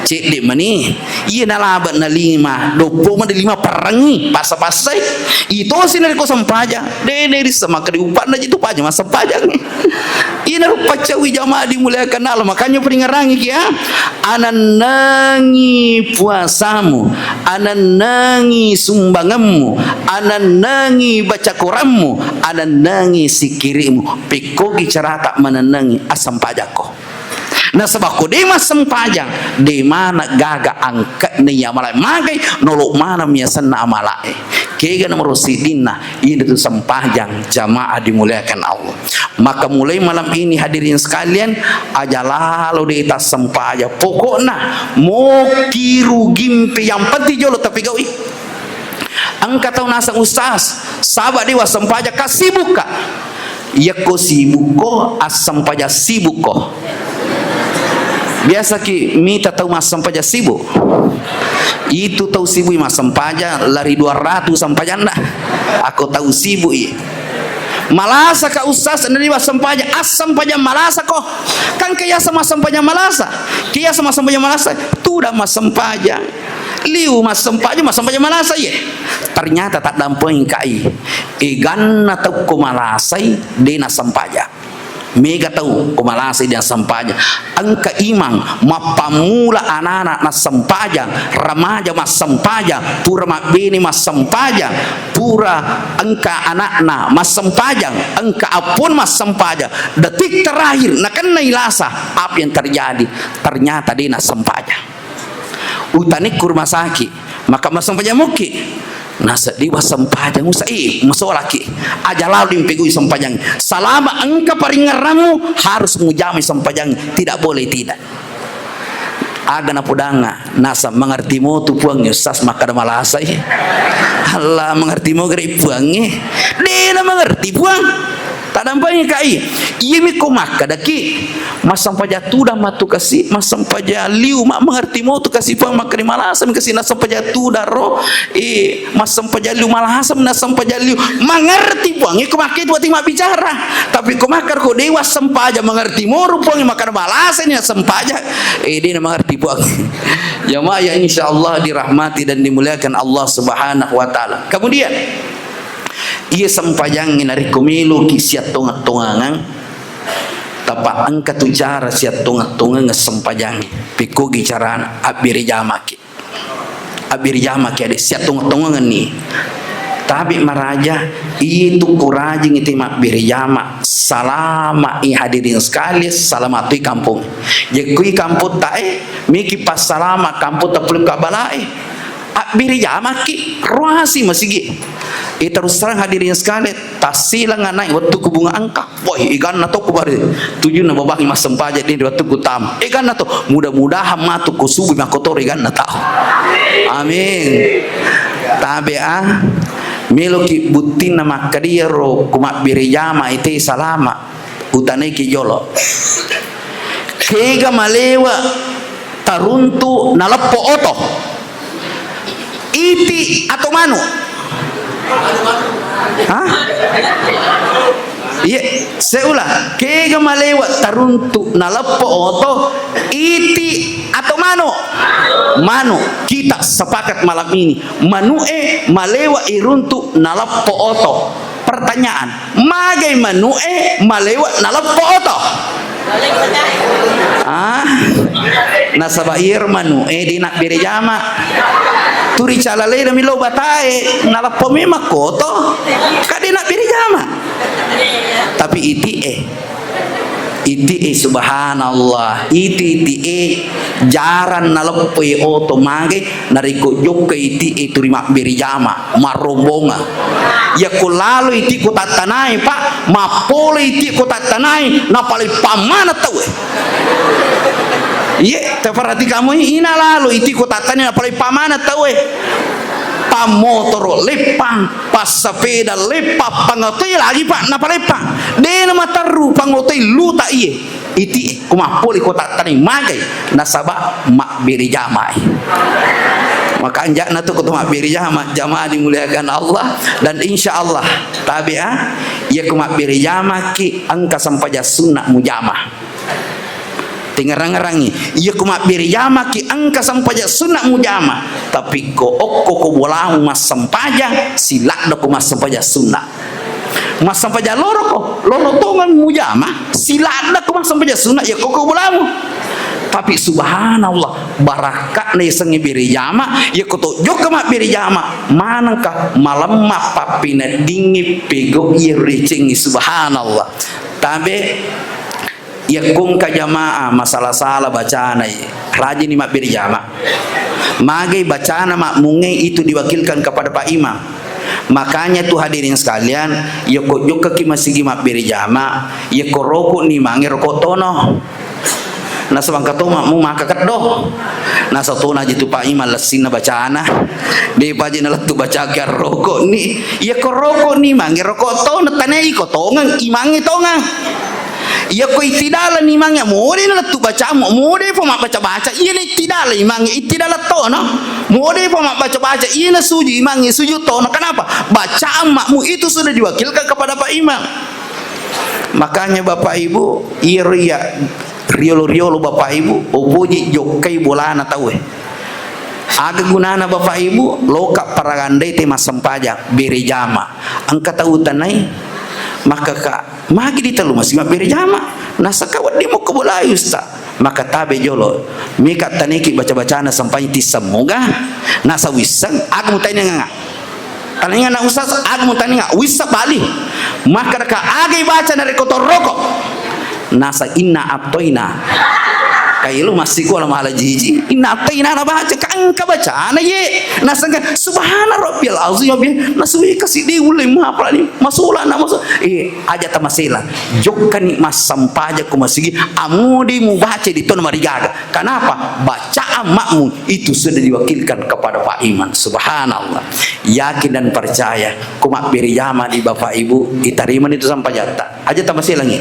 Cedde mani, iya nalabeng na lima, dua puluh mani lima parengngi, passa-passai. Itosi narekko sempajang, de, de risseng makkeda uppanna jitu paja massempajang. Ina rupa cawi jamaah dimuliakan Allah, makanya peringarangi kia, anennengi puasamu, anennengi sumbangemmu, anennengi baca Quranmu, anennengi sikirimu, pekkogi carata manennengi assempajakko. Nasaba ko de massempajang, de maneng gaga angke'na iya amala. Magai? Nolo maneng miasenna amalae. Kega nomoro siddinna, iyatu sempajang jamaah dimuliakan Allah. Maka mulai malam ini hadirin sekalian, aja lalo de tassempajang. Pokokna moki rugimpe, yang penting jolo tapegaui. Engka tau naseng, "Ustaz, saba de wassempajang, ka sibukka." Yakko sibukko, assempajang sibukko. Biasaki mita tau massempajang sibuk? Itu tau sibuk massempajang lari dua ratu sempajanna. Ako tau sibuk i. "Malasaka Ustaz, nari wassempajang." Assempajang malasako. Kan kiasa massempajang malasa. Kiasa massempajang malasa, tudang massempajang. Liu massempajang, massempajang malasa iye. Ternyata taddampengkai. Eganna tau ko malasai, de nassempajang. Mega tau ko malasai, de nassempajang. Engka imang mappammula anana nassempajang, remaja massempajang, pura mabbene massempajang, pura engka anakna massempajang, engka appon massempajang. Detik terakhir nakennai lasa, apa yang terjadi? Ternyata de nassempajang. Utaniku rumah sakit, maka massempajang mukki. Naseddi wassempajang usa, eh, masolaki. Aja lalo dimpegui sempajang. Selama engka paringerrammu, harus mujamai sempajang. Tidak boleh tidak. Aga napodangnga, nasa mengerti motu Puang, Ustaz makkada malasai. Allah, mengerti mo gare Puangnge. Dena mengerti Puang. Tadampangi kai. Iyami ko makkadaki, massempajang tudang matu kasi, massempajang liu, ma-, mengerti motu kasi Puang, makkada malasami kasi, nassempajang tudang ro, eh, massempajang liu, malasami nassempajang liu. Mengerti Puang, iko makke tu wati mabbicara. Tapi ko makkada ko dewa sempajang, mengerti moru Puang, makkada malasani nassempajang. Eh, dena mengerti Puang. Jamaah yang insya Allah dirahmati dan dimuliakan Allah Subhanahu wa Ta'ala. Kemudian, Iya sempajangnge narekko meloki siattongeng-tongengeng, tapa engka tu cara siattongeng-tongengeng sempajangnge. Pekkogi carana, abbere jamaki. Abbere jamaki ade siattongeng-tongengenni. Tabe maraja, itu kurajingi te mabbere jama, salama i hadirin sekalian, salama tu i kampong. Jekkui kampong tae, miki passalama kampong tapulukka balae. Abbere jamaki, roasi masigi. Eh, terus terang hadirin sekalian, tassileng anai wettu ku bunga engka. Woi, eganna to ku bare. Tujunna babangi massempajang di wettu ku tama. Eganna to, mudah-mudahan matu ku subu makkotoro eganna tau. Amin. Tabe a, meloki buttinna makkadia ro ku mabbere jama ite salama. Utanaiki jolo. Kega malewa taruntu naleppo oto? Iti atau manu? Hah? Iya, seula. Kega malewa taruntu naleppo oto? Iti atau manu? Manu. Kita sepakat malam ini. Manu'e malewa iruntu naleppo oto. Pertanyaan, magai manu'e malewa naleppo oto? Ah, nasaba iyaro manu'e de nabbere jama. Turi calalena milo batae, naleppo memang koto. Ka de nabbere jama. Tapi iti'e. Iti'e, subhanallah, iti-iti'e jarang naleppoi oto magai narekko jokka iti'e turi mabbere jama, marrombonga. Yakko lalo iti'e ko tattanai, Pak, mappole iti'e ko tattanai, napalai pammana tauwe. Iye, taperhatikan mo, ina lalo iti'e ko tattanai napalai pammana tauwe. Motoro leppang, passapeda leppang, pangotoi lagi, Pak, napaleppang. De' namaterru pangotoi luta iye. Iti ko mappole ko tattanai magai nasaba mabbere jamai. Maka anja'na tu ko to mabbere jama, jamaah dimuliakan Allah, dan insya Allah tabe a, iya ko mabbere jamaki engka sempajang sunna mujama. Tengngerang-ngerangi, iya ko mabbere jamaki engka sempajang sunna mujama, tapi ko okko ko bolamu massempajang, siladda ko massempajang sunna. Massempajang loro ko, loro tongeng mujama, siladda ko massempajang sunna iya ko ko bolamu. Tapi subhanallah, barakka'na yasengnge bere jama, iya ko to jokka mabbere jama, manengka malemma pappineddingngi pegau iya ricengngi, subhanallah. Tabe Yakko engka jamaah masala-sala bacana, rajini mabbere jama. Magai bacana makmungnge itu diwakilkan kepada Pak Imam. Makanya tu hadirin sekalian, yakko jokkaki masigi mabbere jama, yakko rokoni mange roko tono. Nasaba engka to makmung maka keddo. Nasa tona aja tu Pak Imam lessinna bacana. De' paja nalettu bacaki arrokoni. Yakko rokoni mange roko tono, tanai ko tongeng, imangnge tongeng. Iyako ittidala imangnge, mode nalettu bacamu, mode pa mabbaca-baca, iyana ittidala imangnge, ittidala tono. Mode pa mabbaca-baca, iyana suju imangnge, suju tono. Kenapa? Bacaan makmu itu sudah diwakilkan kepada Pak Imam. Makanya Bapak Ibu, iyaro iya riolo-riolo Bapak Ibu, upoji jokkai bolana tauwe. Aga gunana Bapak Ibu, loka paragandai te massempajang, bere jama. Engka tau tanai, maka ka Magi ditellu masigi mabbere jama. Nasaka wedding mokko bolai, Ustaz. Maka tabe jolo. Meka taneki baca-bacana sampai tissemmuga. Nasa wisseng, aga mutainenga. Tanenga na Ustaz, aga mutainenga. Wisseng bali. Maka deka aga ibaca narekko torroko. Nasa inna atoina. Kailu massikola mala jiji. Inna atoina nabaca. Ka engka bacana ye. Nasengka subhana rabbiyal azim. Nasuwe kasi de ulle mapalani. Masola na maso. Eh, aja tamasela. Jokkani massempajang ko masigi, amudi mubaca di tona marigaga. Kenapa? Bacaan makmu itu sudah diwakilkan kepada Pak Imam. Subhanallah. Yakin dan percaya, ko mabbere jama di Bapak Ibu, itarimani tu sempajatta. Aja tamaselangi.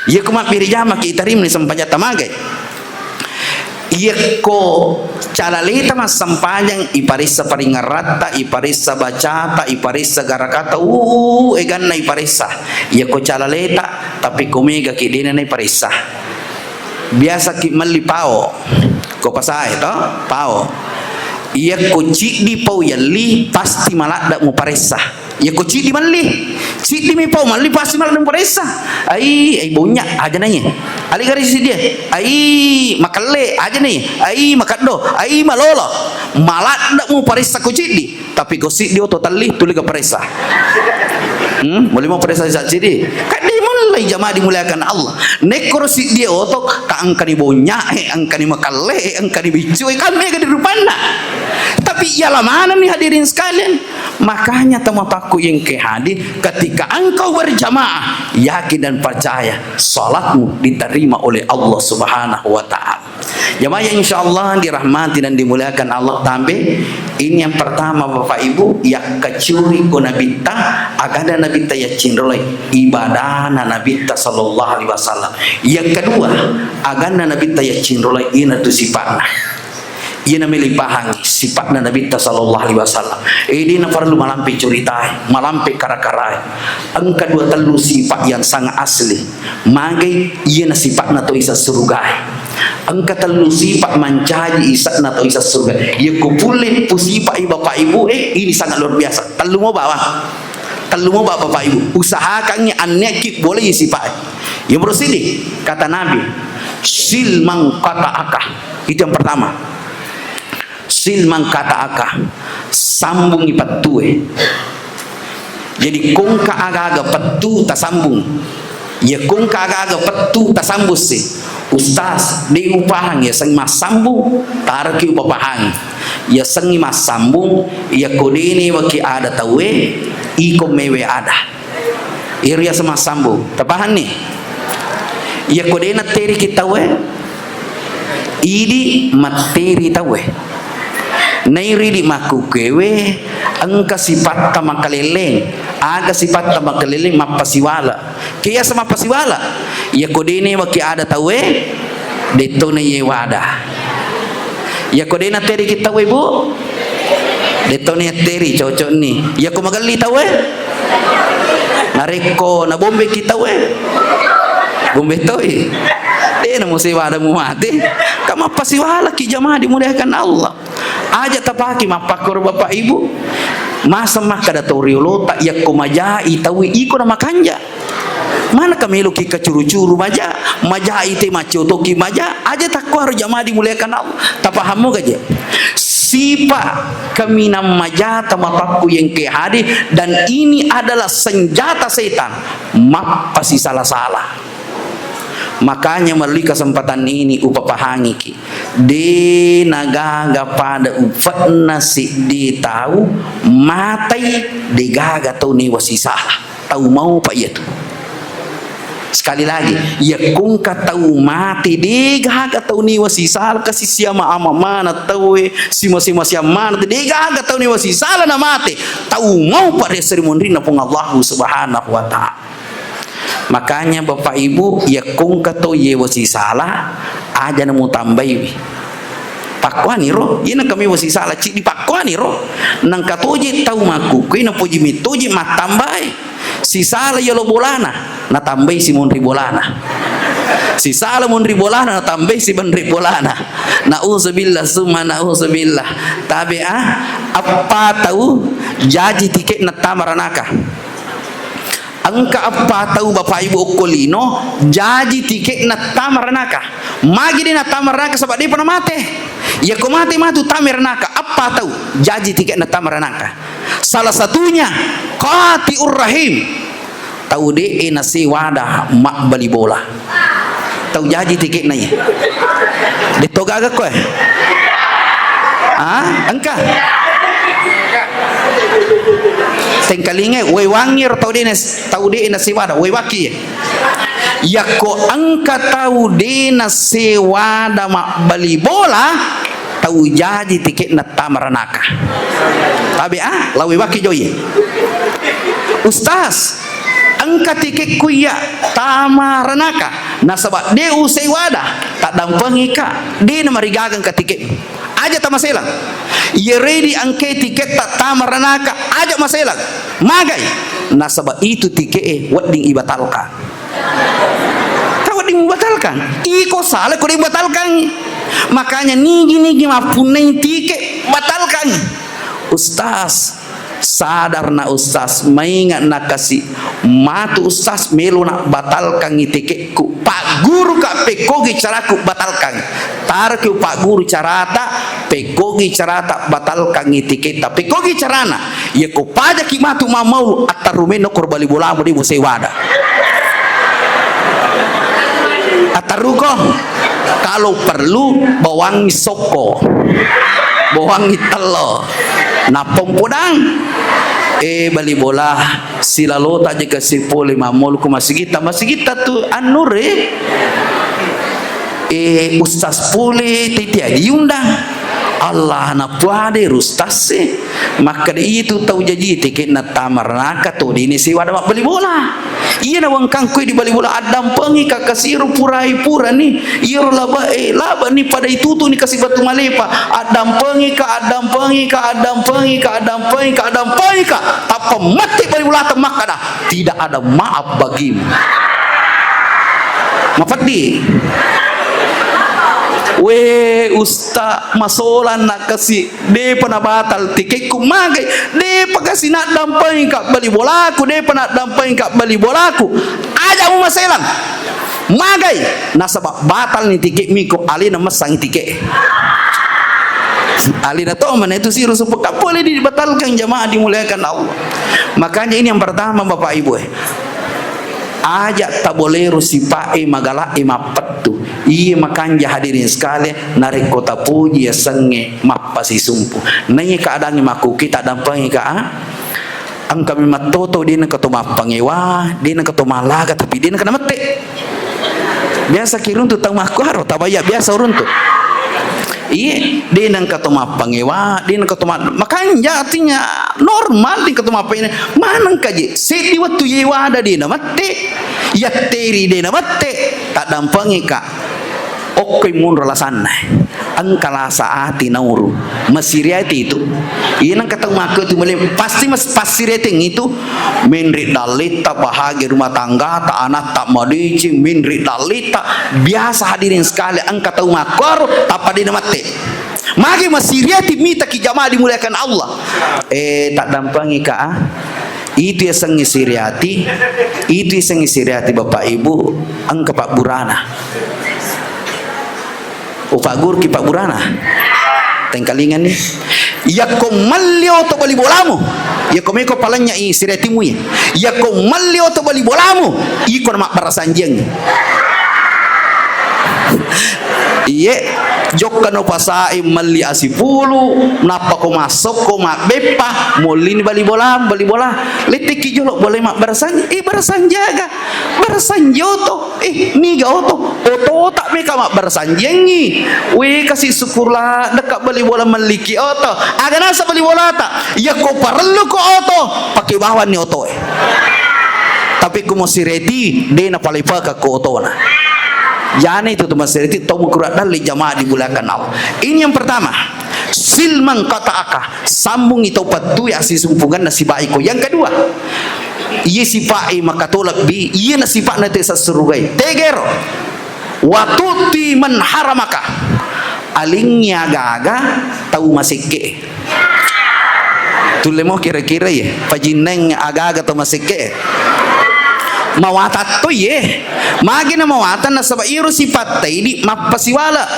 Iya ko mabbere jamaki, itarimani sempajatta magai. Iyakko calaleta massempajang, iparessa paringeratta, iparessa bacata, iparessa garakata, uh, eganna iparessa. Iyakko calaleta, tapi ko megaki dena naiparessa. Biasaki melli pao, ko pasae to, pao. Iyakko ciddi pao yalli, pasti maladde muparessa. Iyako ciddi melli, ciddi mi pau melli pasti maladde muparessa. Ai, ai bonya, aja naiye. Ali gari siddi e. Ai, makelle, aja naiye. Ai, makeddo, ai, malolo. Maladde muparessa ko ciddi. Tapi ko siddi oto telli, tuli ga paressa. Hmm, boleh mau paressa sa ciddi. Kaddi mulai jamaah dimuliakan Allah. Nekkoro siddi oto, ka engkani bonya, eh, engkani makelle, eh, engkani biccu, eh, kan mega di rupanna. Tapi iyalah manenni hadirin sekalian. Makanya teman-temanku yang ke hadir, ketika engkau berjamaah, yakin dan percaya, salatmu diterima oleh Allah Subhanahu wa Ta'ala. Jamaah yang insya Allah dirahmati dan dimuliakan Allah, tambe. Ini yang pertama, Bapak Ibu, yakkacuri ko nabitta, agana nabitta yaccinrolai, ibadana nabitta sallallahu alaihi wasallam. Yang kedua, agana nabitta yaccinrolai, ina tu sifatna. Iyana meli pahangi sipa'na Nabitta sallallahu alaihi wasallam. Eh, de' naparellu malampe curitai, malampe kara-karai. Engka dua tellu sipa' yang sangat asli. Magai iyana sipa'na to isa surugae. Engka tellu sipa' mancaji isa'na to isa surugae. Iya ko pulle pusipa'i Bapak Ibu, eh, ini sangat luar biasa. Tellu mo bawang. Tellu mo ba-, Bapak Ibu. Usahakangngi anneakki boleh sipa'i. Yang bersiddi, kata Nabi, "Sil man qata'aka." Itu yang pertama. "Sil man qata'aka." Sambungi pettue. Jadi, kongka aga-aga pettu tasambung. Ya, kongka aga-aga pettu tasambung si. Ustaz, de' upahang, ya, seng massambung, taraki upapahangi. Yasengngi massambung, iyako de' newaki ada tauwe, iko mewe ada. Iyaro yaseng massambung. Tapahanni? Iyako de' natteriki tauwe, idi matteri tauwe. Nairidi makkukkuewe engka sipatta makalelleng. Aga sipatta makalelleng? Mappasiwala. Keyasa mappasiwala? Iyako de' newaki ada tauwe, de'to naiye wada. Iyako de' nateriki tauwe, Bu, de'to nayatteri, cocokni. Iyako magelli tauwe, narekko nabombeki tauwe, bombe toi. De' namo sewada mumate. Ka mappasiwalaki, jamaah dimuliakan Allah. Aja tapake mappakkoro, Bapak Ibu. Masa makkada tau riolota, yakko majai tauwe iko na makanja. Manaka meloki kacuru-curu maja, majai te maccotoki maja, aja takkuaro, jamaah dimuliakan Allah. Tapahammu gaje? Sipa kaminang majata mapakku yengke hade, dan ini adalah senjata setan, mappasisala-sala. Makanya melalui kesempatan ini upapahangiki, de' nagaga pada ufe'na seddi tau matai, de' gaga tau newa sisala. Tau maupa iyatu. Sekali lagi, yakko engka tau mate, de' gaga tau newa sisala, kasi siama-ama mana tauwe, simasi-masiang mana, de' gaga tau newa sisala na mate. Tau maupa ri esso ri munrinna Puang Allahu Subhanahu wa Ta'ala. Makanya, Bapak Ibu, yakko engka to yewa sisala, aja na mutambaiwi. Pakkuaniro, iyana kami wa sisala, ciddi pakkuaniro. Nangka toje tau makkukkuwe, napoji mettoje mattambai. Sisala yolo bolana, natambai si monri bolana. Sisala monri bolana, natambai si benri bolana. Nauzubillah summa nauzubillah. Tabe, ah, eppa tau jaji tiketna tama ranaka. Engka eppa tau, Bapak Ibu, okko lino, jaji tiketna tama ranaka. Magi de' natama ranaka? Saba' de'pa namate. Yakko mate matu tama ranaka, eppa tau jaji tiketna tama ranaka. Salah satunya qati'ur rahim. Tau de'e nasewada mabbali bola. Tau jaji tiketna iya. De'to gaga koe. Ah, engka. Tengkalingai, wewangngiro tau de'e nas-, tau de'e nasewada, wewakki. Yakko engka tau de'e nasewada mabbali bola, tau jaji tiketna tama ranaka. Tabe, ah, la wewakki joi. Ustaz, engka tikekku iya tama ranaka, nasaba' de' usewada, taddampengika, de' namarigaga engka tiketmu. Aja tamaselang. Iyeredi engka tiketta tama ranaka, aja maselang. Magai? Nasaba' itu tike'e wedding ibatalkan. Ka wedding mubatalkan? Iko sala ko de' mubatalkan. Makanya nigi-nigi mappunnai tike, batalkan. Ustaz, sadarna Ustaz, maingatna kasi matu Ustaz, melona batalkangi tikekku. Pagguruka, pekkogi caraku, batalkan. Taroki pagguru carata, pekkogi carata, batalkangi tiketta. Pekkogi carana? Yako pajaki matu mammaulu, attarru meno kor bali bolamu, de' musewada. Attarruko, kalau perlu bawangi sokko, bawangi tello, nappa umpodang. Eh, bali bola, silalota aja kasi pole mammaulu ku masigitta, masigitta tu annure. Eh, ustaz pole titi aja diundang. Allah na puade ustaz e. Makkeda itu tau jaji tiketna tama ranaka to, de' nasewada mabbali bola. Iya na wangkangku di bali bola, addampengika kasi ro purai purani. Iyaro laba, eh, laba ni pada itutuni kasi batu malepa. Addampengika, addampengika, addampengika, addampengika, addampengika. Tappa matti bali bola temmakkada. Tidak ada maaf bagimu. Mapeddi. We, Usta, masolang na kasi, de'pa nabatal tikekku, magai, de'pa kasi naddampengika bali bolaku, de'pa naddampengika bali bolaku. Aja mu maselang. Magai, nasaba batal ni tikekmu ko alena messang tike. Alena to mana itu siru supaya boleh dibatalkan, jamaah dimuliakan Allah. Makanya ini yang pertama, Bapak Ibu, eh. Aja tabolero sipa'e magala'e mappettu. Iye makanja hadirin sekalian, narekko tapuji yasengnge mappasisumpu. Naiya keadaangnge makkuki taddampengika, ah? Engkami mattoto, de' nengka to mappangewa, de' nengka to mallaga, tapi de' nengka namette. Biasa kiruntu tau makkuaro, tabaya biasa uruntu. Iye, de nengka to mappangewa, de nengka to ma-, makanja artinya normal de nengka to mappangewa. Maneng kaje, seddi wettu ye wada de namette, yatteri de namette, taddampengika. Okkoi munro lasanna. Engka lasa ati nauru. Masiri ati itu. Iye nengka tau makko tu mele, pasti mas-, passiri ati itu. Menri dallitta, bahagia rumah tanggata, anatta madeceng, menri dallitta. Biasa hadirin sekalian, engka tau makkoro, tappa de namette. Magi masiri ati mitaki jamaah dimuliakan Allah. Eh, taddampengika, ah. Itu yasengnge siri ati, itu yasengnge siri ati Bapak Ibu, engka pabburana. Upagguruki pabburana. Tengkalinganni. Yakko melli oto bali bolamu, yakko meko palennyai siri atimu ye. Yakko melli oto bali bolamu, iko na mabbarasanjiangngi. Iye, jokka no pasai melli asipulu, nappa ko massokko mabbeppa, mollini bali bola, bali bola. Lettekki jolo bolai mabbarasanji, eh, barasanjaga. Barasanji oto, eh, niga oto? Otota meka mabbarasanjiangngi. Weh, kasi syukurlah, dekka bali bola melliki oto. Aga nasa bali bolata? Yakko parellu ko oto, pake bawanni oto e. Tapi ku masiri ati, de napalai paka ko otona. Jana itu tu masiri ati, tau mukura dalli jamaah dimuliakan Allah. Ini yang pertama. Sil man qata'aka, sambungi tau pattui assisumpunganna sibaiko. Yang kedua, iye sipae makatolebbi, iye na sipa'na te sassurugai. Tegero. Wa tu'ti man haramaka, alingngi aga-aga tau masekke. Tulle mo kira-kira ye, pajinneng aga-aga tau masekke. Mawatang to ye. Magi na mawatang nasaba iro sipatta idi mappasiwala.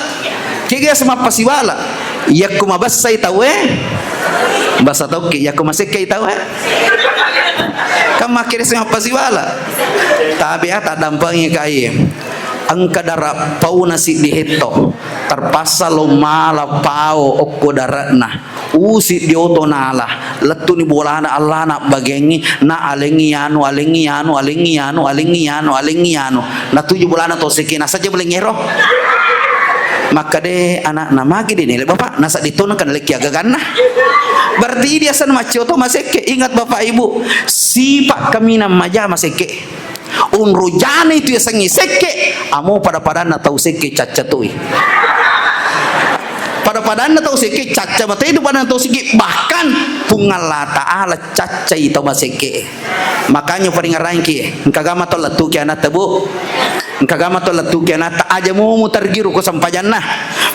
Kega semappasiwala? Yakko mabessai tauwe, basa tokki. Yakko masekkei tauwe, kan makkeda semappasiwala. Tabe ah, taddampengi kai. Engka dara pauna siddi hetto. Terpaksa lo mala pao okko darana. Usi di oto nala, lettuni bolana allana bagengngi, na alengngi anu, alengngi anu, alengngi anu, alengngi anu, alengngi anu. Natuju bolana to seke, nasaja boleng ero. Makkade anakna, magi de nele bapak, nasa ditona kan lekki agaganna. Berarti dia san maccio to masekke. Ingat bapak ibu, sipak kaminang maja masekke. Onro jana itu yasengnge sekke, amo pada-padanna tau sekke cacca toi. Pada-padanna tau sekke cacca mate itu padanna tau sekke, bahkan Puang Allah Ta'ala caccai tau masekke. Makanya paringarangki, engka gama to lettuki anatta, Bu. Engka gama to lettuki anatta, aja mu mutargiru ko sempajanna.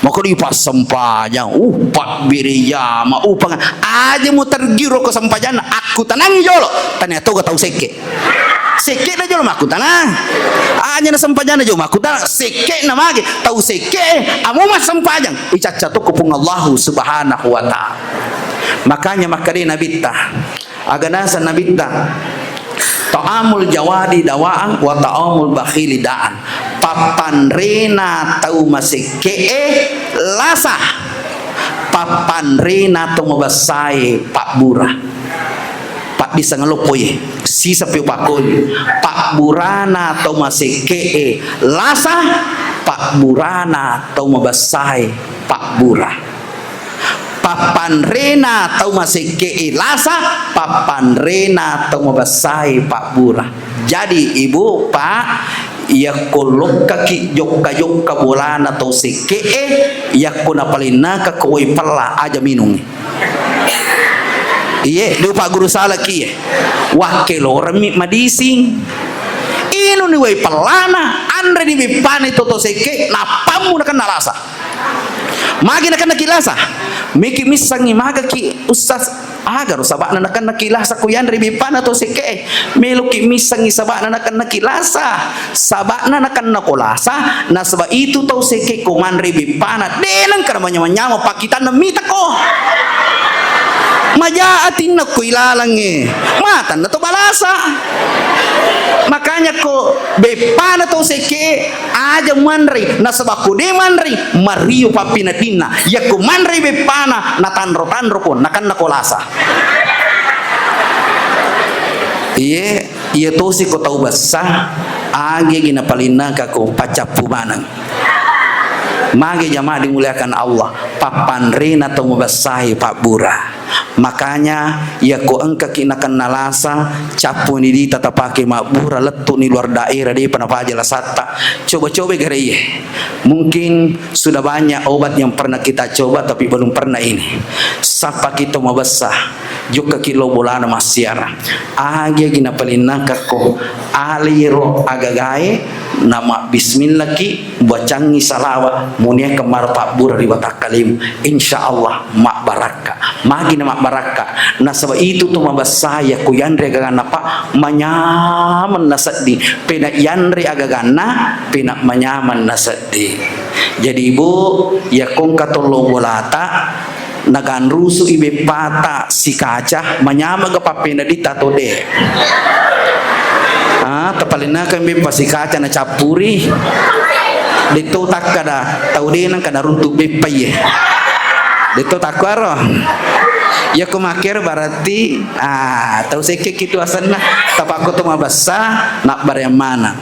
Mako di pas sempajang, uh, pak birejama, uh, pang-, aja mutargiru ko sempajanna, aku tenangi jolo, tania toga tau sekke. Sekke'na jolo makkutana. Aja na sempajangna jolo makkutana. Sekke'na mage. Tau sekke, amo massempajang. Icacca tokko Puang Allahu Subhanahu wa Ta'ala. Makanya makkeda Nabitta. Aga naseng Nabitta. Ta'amul jawadi dawaan wa ta'amul bakhili da'an. Pappanrena tau masekke'e lasa. Pappanrena tau mabessae pabbura. Pabbisseng loppoe, siseng pi upakkoi. Pabburana tau masekke'e lasa, pabburana tau mabessae pabbura. Pappanrena tau masekke'e lasa, pappanrena tau mabessae pabbura. Jadi, Ibu, Pak, yakko lokkaki jokka-jokka bolana tau sekke'e, yakko napalennaka ko wai pella, aja minungngi. Iye, de upagguru salaki iye. Wakkeloremmi madising. Inunni wai pellana, anreni beppana to tau sekke, nappammu nakenna lasa. Magi nakennaki lasa? Meki missengngi magaki, Ustaz, agaro saba'na nakennaki lasa ko yanre beppana tau sekke'e? Meloki missengngi saba'na nakennaki lasa. Saba'na nakennako lasa, nasaba itu tau sekke ko manre beppana, de nengka namanyama-nyama pakkitanna mitako. Maja atinna ko ilalangnge, matanna to balasa. Makanya ko beppana tau sekke, aja manre, nasaba ko de manre, mario pappineddinna. Yakko manre beppana, natanro-tanroko, nakennako lasa. Iye. Iya tosi ko tau bessa, agi-agi napalinnaka ko paccappu maneng. Magi jamaah dimuliakan Allah, pappanrena to mabessae pabbura. Makanya, yako engkaki nakenna lasa, cappuni dita tapake mabbura, lettuni luar daerah, depa napaja lasatta. Coba-coba gare iye. Mungkin sudah banyak obat yang pernah kita coba, tapi belum pernah ini. Sappaki to mabessa. Jokkaki lao bolana massiara. Agi-agi napalinnangkakko, aliro agagae, namabbismillaki, bacangngi salawa, muniakkeng maro pabbura ri watakkalemu. Insya Allah mabbarakka. Magi na mabbarakka? Nasaba itu tu mabessa yakko yanre agaganna, Pak, manyameng nasedding. Pena yanre agaganna, pena manyameng nasedding. Jadi, Ibu, yakko engka to lao bolata, naganrusu'i beppata sikaca, manyameng ga pappena dita to de. Ah, tapalinnakeng beppa sikaca nacappuri. Detto takkada tau de nangka naruntu beppa iye. Detto takkuaro. Yakko makkero berarti, ah, tau sekke kitu asenna. Tapakko to mabessa, nabbare ammana.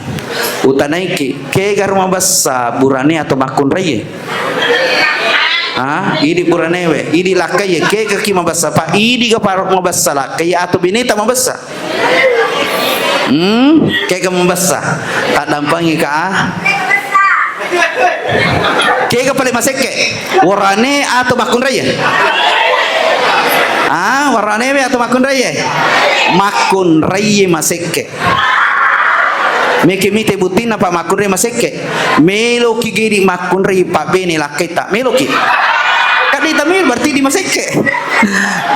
Utanaiki, kega ro mabessa, burane atau makkunraie? Ha? Idi buranewe, idi lakkaie, kegaki mabessa, Pak, idi ga paro mabessa, lakkaie atau bineta mabessa? Hmm, kega mabessa? Taddampengi ka, ah? Kega pale masekke? Warane atau makkunraie? Ah, waranewe atau makkunraie? Makkunraie masekke. Meke mite buttinna, Pak, makkunrai masekke. Meloki gedi makkunrai pabbene lakkaitta. Meloki. Kadita melo berarti di masekke.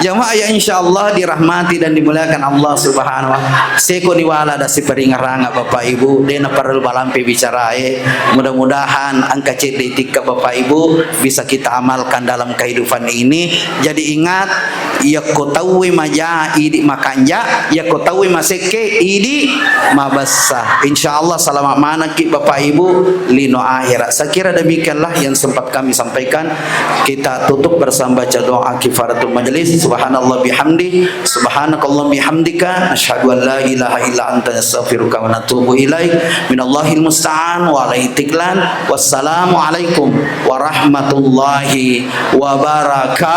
Jamaah yang insya Allah dirahmati dan dimuliakan Allah Subhanahu wa Ta'ala. Seko ni wala da siparingaranga Bapak Ibu, dena perlu balampe bicarae. Mudah-mudahan engka cedde tikka Bapak Ibu bisa kita amalkan dalam kehidupan ini. Jadi ingat, yakko tauwe maja idi makanja, yakko tauwe masekke idi mabessa. Insya Allah selamat manekki Bapak Ibu lino akhirat. Saya kira demikianlah yang sempat kami sampaikan. Kita tutup bersama baca doa kifaratul majelis. Subhanallah bihamdi, subhanakallah bihamdika, asyhadu an la ilaha illa anta, nastaghfiruka wa natubu ilaik. Minallahil musta'an wa alaihi tiklan. Wassalamualaikum warahmatullahi wabarakatuh.